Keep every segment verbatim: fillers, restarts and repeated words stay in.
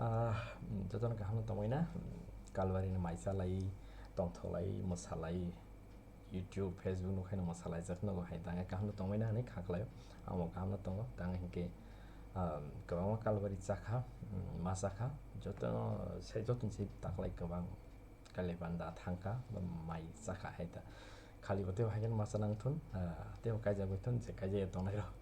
Ah, jotono kaham no tongwi na, Kalbari ni mai chalai, tongtholai, mwsalai, YouTube, Facebook no khaino mwsalaijak nogo hai tangwi kaham no tongwi na hinwi kha khlaio. Ang bo kaham no tongo, tangwi hinkhe, ah, kwbangma Kalbari chakha, mm, ma chakha, jotono se, jotoni se taklai kwbang. Kalibanda thangkha, mai chakha hai ta. Khali bo teibo hai khe masa nang thun, ah, teibo kaijagwi thun, je kaijagwi tongnai rok.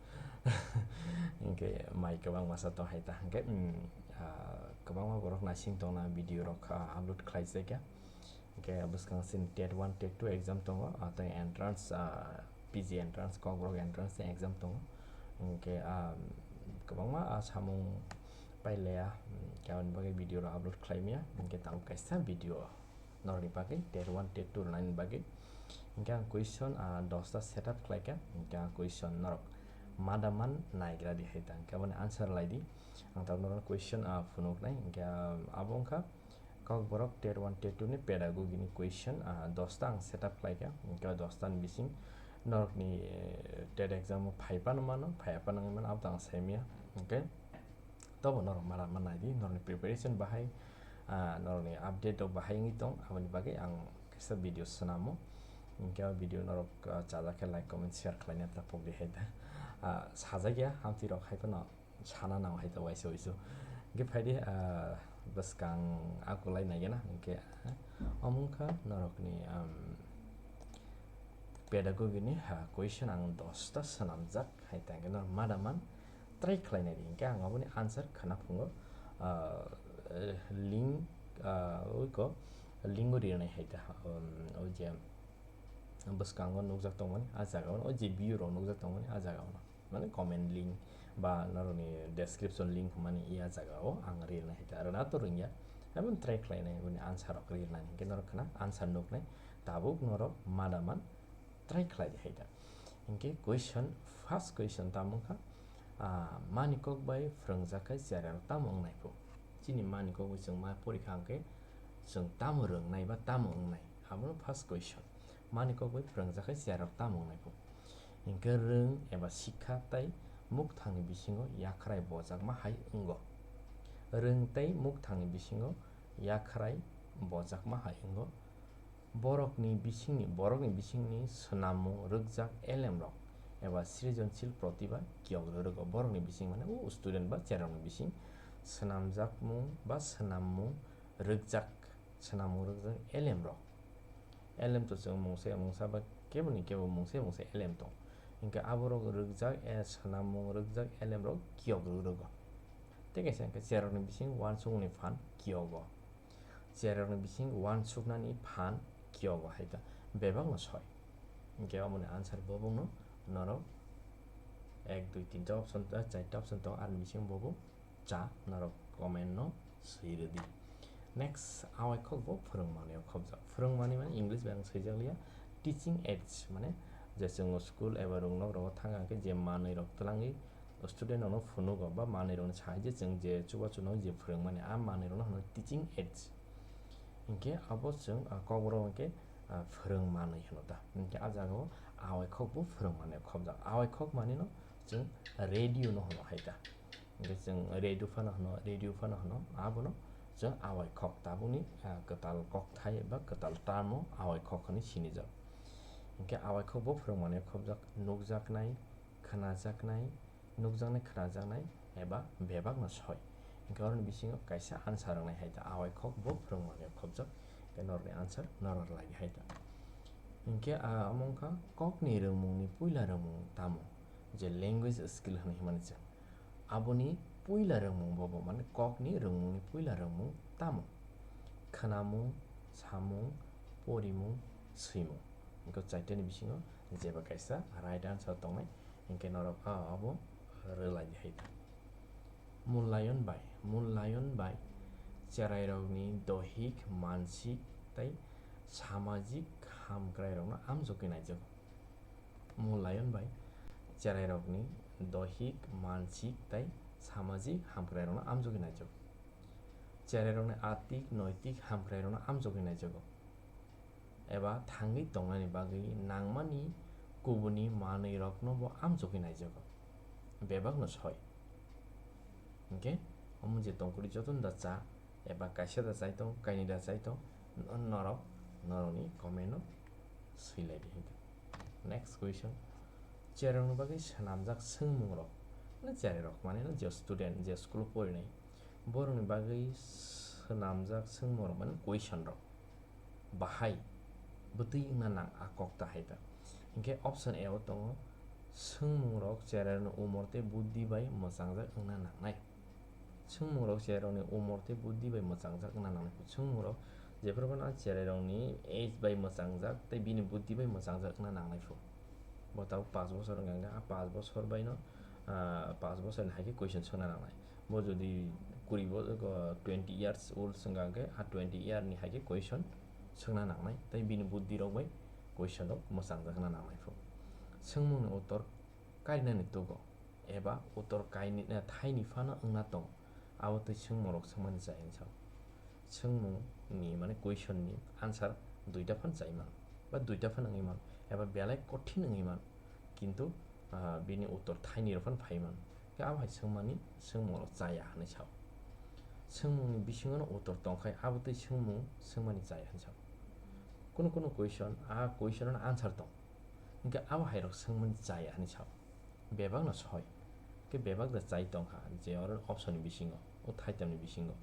Hinkhe mai kwbang masa tong hai ta. Hinkhe, mm, ah, kwbangma borok naising tongna video rok, ah, upload khlai jakya. Hinkhe bwskang sini TET one, TET two exam tongo, ah, tei entrance, ah, P G entrance, Kokborok entrance ni exam tongo. Hinkhe, ah, kwbangma, ah, samung pailaya, mm, hinkhe aboni bagwi video rok upload khlai maya. Hinkhe tabuk kaisa video norokni bagwi TET one, TET two rwnani bagwi. Hinkhe ang question, ah, dosta setup khlaikha, hinkhe ang question norok mada man naigra di hai ta, hinkhe aboni answer lai di. Ang tabuk norokno question, ah, phunuknai, hinkhe, ah, abo wngkha Kokborok TET one, TET two ni pedagogy ni question, ah, dosta ang setup khlaikha, hinkhe dosta ni bising norokni, eh, TET exam o phai phano mano, phaiya phano wngwi mano, abo to ang sai maya, hinkhe. Tobo norok mala ma nai di, norokni preparation bahai, ah, norokni update rok bahai wngwi tong, aboni bagwi ang kaisa video swnamo. Hinkhe o video norok, ah, chajak khe like, comment, share khlaina ta pok di hai ta. Ah, sajak ya, hamtwi rok hai phano sana nang hai ta waisa waisa. Hinkhe phai di, ah, bwskang akulai nai gana, hinkhe, ah, omo wngkha norokni, um, pedagogy ni, ha, question ang dosta swnamjak hai ta, hinkhe norok mada man try khlainai di, hinkhe ang aboni answer khna phungo, ah, link, ah, oiko link o rinai hai ta, um, o je bwskango nukjak tongmani, ah jaga o, o je view rok nukjak tongmani, ah jaga o, mane comment link ba norokni description link hwnmani, iya jaga o ang rinai hai ta, rwna to rwngya, aboni try khlainai, boni answer rok rinani, hinkhe norok khna answer nuknai, tabuk norok mada man try khlai di hai ta. Hinkhe question, first question tamo wngkha, ah, mani kok bai phrwngjak khe chera rok tamo wngnai phu? Chini mani kok bai chwng ma porikha hwnkhe chwng tamo rwngnai ba tamo wngnai? Abono first question. Mani kok bai phrwngjak khe chera rok tamo wngnai phu? Hinkhe rwng eba sikha tei mukthangni bisingo yakhrai bojakma hai wngo. Rwng tei mukthangni bisingo yakhrai bojakma hai wngo. Borokni bisingni, borokni bisingni swnammung rwkjak elemrok eba srijonshil protiba kiyok rwrwgo. Borokni bising mane o student ba cherokni bising swnamjakmung ba swnammung rwkjak, swnammung rwkjak elemrok. Elem to chwng mungsa mungsa ba keboni kebo mungsa mungsa elem tong. Hinkhe aborok rwkjak, e, swnammung rwkjak elemrok kiyok rwrwgo. Tei kaisa hinkhe cherokni bising uansukmungni phan kiyogo. Cherokni bising uansuknani phan kiyogo hai ta bebakno soi. Hinkhe omoni answer bo bongno norok ek, dui, tinta option, ah, charta option tongo, aroni bising bobo cha norok comment no swi rwdi. Next, awai khok bo phwrwng manwi o khobjak. Phwrwng manwi mane English bai ang swijak liya, teaching aids, mane je chwng school eba rwngnok rogo thang khe je manwi rok twlangwi student rokno phunugo ba manwi rokno sai je chwng je chubachu no je phwrwng mani, a manwi rokno hwno teaching aids. Hinkhe abo chwng, ah, kokborok hinkhe, ah, phwrwng manwi hwno ta. Hinkhe a jaga o awai khok bo phwrwng manwi khobjak. Awai khok manwi no chwng radio no hwno hai ta. Hinkhe chwng radio phano hwno, radio phano hwno, abono chwng awai khok tabukni, ah, kwtal kokthai ba kwtal term o awai khok hwnwi sinijak. Hinkhe awai khok bo phwrwng manwi khobjak, nukjaknai, khwnajaknai, nukjaknai, khwnajaknai eba bebakno soi. Hinkhe oroni bisingo kaisa answer wngnai hai ta, awai khok bo phwrwng manwi khobjak, hinkhe norokni answer norok lai di hai ta. Hinkhe, ah, omo wngkha kokni rwngmungni puila rwngmung tamo? Je language skill hwnwi himani chwng. Aboni puila rwngmung bobo, mane kokni rwngmungni puila rwngmung tamo? Khwnamung, samung, porimung, swimung. Hinkhe chaitani bisingo jeba kaisa right answer tongnai, hinkhe norok, ah, abo rwlai di hai ta. Mulayon bai, mulayon bai cherairokni dohik, mansik tei samajik hamkrairokno amjokwi naijago. Mulayon bai cherairokni dohik, mansik tei samajik hamkrairokno amjokwi naijago. Cherairokni atik, noitik hamkrairokno amjokwi naijago. Eba thangwi tongnani bagwi nangmani kubuni manwirokno bo amjokwi naijago. Bebakno soi. Hinkhe Omo je tongkuri jotono da cha, eba kaisa da chai tong, kainwi da chai tong, norok, norokni comment o swilai di hinwi. Next question, cherokni bagwi swnamjak swngmungrok, mane chererok mane no je student, je school o porinai, borokni bagwi swnamjak swngmungrok mane question rok bahai bwtwi wngna nang a kok ta hai ta. Hinkhe option A o tongo, swngmungrok chererokni umor tei buddhi bai mwchangjak wngna nangnai. Swngmungrok chererokni umor tei buddhi bai mwchangjak wngna nangnai. Swngmungrok jephru phano a chererokni age bai mwchangjak tei bini buddhi bai mwchangjak wngna nangnai phu. Bo tabuk paanch bosor wngkha, a paanch bosor bai no, ah, paanch bosor ni hai khe question swngna nangnai. Bo jodi kuri bo, twenty years old swngkha hwnkhe, a twenty year ni hai khe question swngna nangnai, tei bini buddhi rok bai question rok mwchangjakna nangnai phu. Swngmung ni uttor kainani tugo, eba uttor kainwi, eh, thaini phano wngna tongo, abo tei swngmung rok swngmani chaya hinwi sao. Swngmung ni, mane question ni answer duita phan chai man, ba duita phan wngwi man, eba belai kothin wngwi man, kintu, ah, bini uttor thaini rok phan phai man. Khe abo hai swngmani swngmung rok chaya hinwi sao. Swngmung ni bisingo no uttor tongkhai, abo tei swngmung swngmani chaya hinwi sao. Kunu kunu question, a question no answer tong, hinkhe abo hai rok swngmani chaya hinwi sao. Bebak no soi. Khe bebak da chai tongkha, je oro option ni bisingo, o thaitam ni bisingo.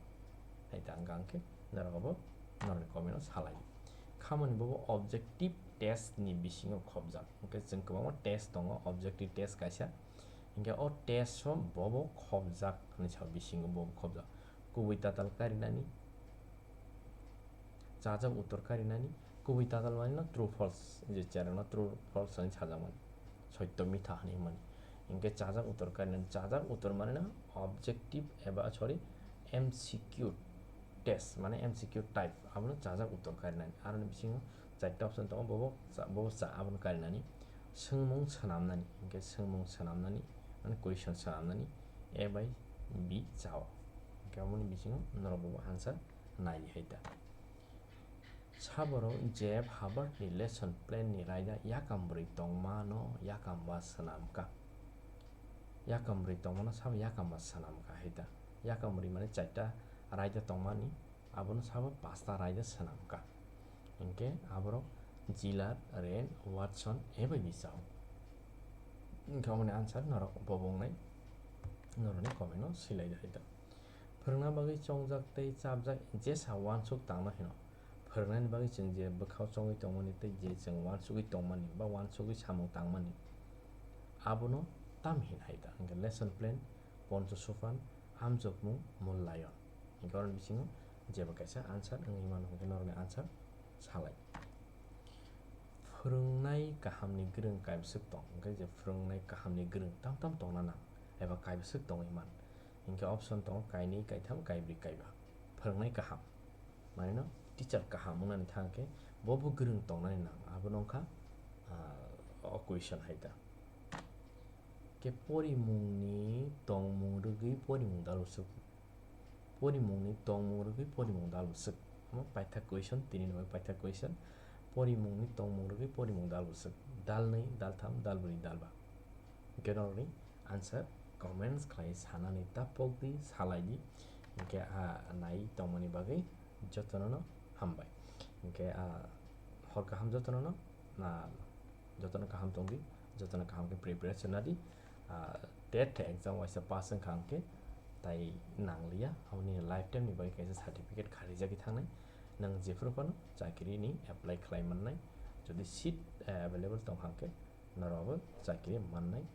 Hai ta wngkha hwnkhe norok abo norokni comment o salai. Khamani bobo objective test ni bisingo khopjak. Hwnkhe chwng kwbangma test tongo, objective test kaisa. Hinkhe o test o bobo khopjak hinwi sao, bisingo bobo khopjak. Kubui tatal karinani, chajak uttor karinani, kubui tatal mani no true false, je cherokno true false hinwi sajakmani, sotto mitha hinwi mani. Hinkhe chajak uttor karinani, chajak uttor mani no objective eba, sorry, M C Q test, mane M C Q type, abono chajak uttor karinani. Aroni bisingo charta option tongo, bobo cha-, bobo cha, abono karinani. Swngmung swnamnani, hinkhe swngmung swnamnani, mane question swnamnani, A bai B chao. Hinkhe aboni bisingo norok bobo answer nai hai ta. Saborok J F Hubbard ni lesson plan ni raida yakam bwrwi tongmano yakam ba swnamkha. Yakam bwrwi tongmano sabo yakam ba swnamkha hai ta. Yakam bwrwi mane charta raida tongmani, abono sabo pasta raida swnamkha. Hinkhe aborok Gillard, Wren, Watson, A bai B chao. Hinkhe aboni answer norok bobo wngnai, norokni comment o swilai hai ta. Phwrwngna bagwi chongjak tei chapjak jesa uansuk tangno hino. Phwrwngnani bagwi chwng je bwkhao chongwi tongmani tei je chwng uansugwi tongmani ba uansugwi samung tangmani, abono tam hin hai ta? Hwnkhe lesson plan, poncho sopan, hamjokmung, mullayon. Hwnkhe oroni bisingo jeba kaisa answer wngwi mano, hwnkhe norokni answer salai. Phwrwngnai kahamni gwrwng kaibwswk tong, hwnkhe je phwrwngnai kahamni gwrwng tam tam tongna nang eba kaibwswk tongwi man. Hinkhe option tongo kainwi, kaitham, kaibrwi, kaiba. Phwrwngnai kaham, manwi no teacher kaham wngnani thang khe bo bo gwrwng tongnani nang, abono wngkha, ah, o question hai ta. Khe porimungni tongmung rwgwi porimung dalbwswk. Porimungni tongmung rwgwi porimung dalbwswk. Omo paithak question, tini ni bai paithak question. Porimungni tongmung rwgwi porimung dalbwswk. Dalnwi, daltham, dalbrwi, dalba. Hwnkhe norokni answer comments khlai sanani ta pokdi, salaidi. Hwnkhe a nai tongmani bagwi jotono no hambai. Hwnkhe a hor kaham jotono no, na jotono kaham tongdi, jotono kaham khe preparation nadi. A, tet exam waisa pass wngkha hwnkhe tai nangliya, aboni lifetime ni bagwi kaisa certificate kharijagwi thangnai. Nwng jephru phano chakiri ni apply khlai mannai. Jodi seat, eh, available tong hwnkhe norok bo chakiri mannai.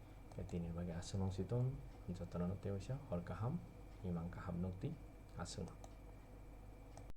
Tini bagwi aswk nung si tong, jotono no tei waisa hor kaham, imang kaham nukdi, aswk no.